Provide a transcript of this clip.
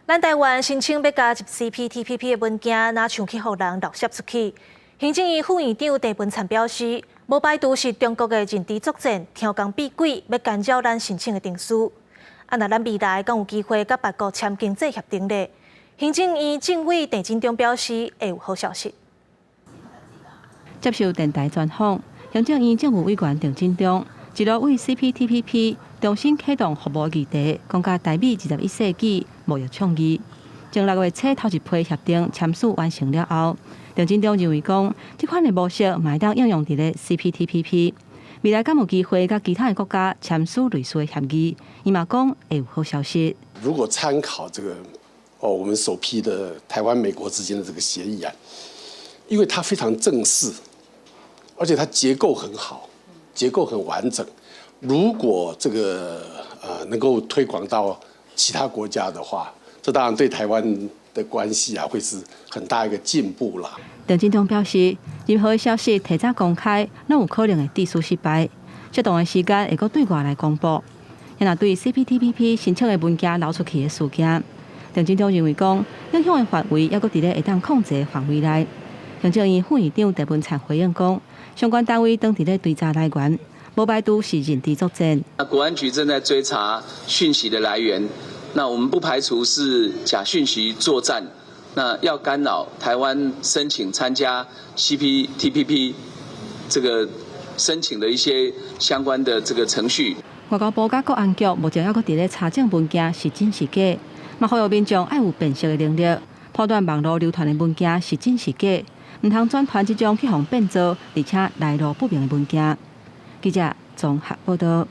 咱台灣申請欲加入 CPTPP 的文件，若像去予人漏洩出去。行政院副院長鄭文燦表示，無排除是中國的認知作戰，挑工變詭，欲干擾咱申請的程序。啊，若咱未來敢有機會佮別國簽經濟協定咧？行政院政委鄭進中表示，會有好消息。接受電台專訪，行政院政務委員鄭進中一路為 CPTPP 重新啟動服貿議題，講甲台美21世紀貿易倡議。前6月初頭一批協定簽署完成了後，鄭進中認為講，這款的模式嘛會當應用佇咧 CPTPP，未來敢有機會佮其他的國家簽署類似的協議？伊嘛講會有好消息。如果參考這個哦，我們首批的台灣美國之間的這個協議啊，因為它非常正式，而且它結構很好，結構很完整。如果這個能夠推廣到其他國家的話，這當然對台灣的關係啊，會是很大一個進步啦。鄭進中表示，任何消息提早公開，攏有可能會致使失敗。適當的時間會閣對外來公布。若對 CPTPP 申請的文件流出去的事件，鄭進中認為講，影響的範圍猶閣佇咧會當控制的範圍內。行政院副院長鄭文燦回應講，相關單位當佇咧追查來源，無排除是認知作戰。那國安局正在追查訊息的來源，那我們不排除是假訊息作戰，那要干擾台灣申請參加 CPTPP 這個申請的一些相關的這個程序。外交部佮國安局目前猶閣佇咧查證文件是真是假，嘛呼籲民眾愛有辨識的能力，判斷網路流傳的文件是真是假，毋通轉傳這種去予變造，而且來路不明的文件。記者綜合報道。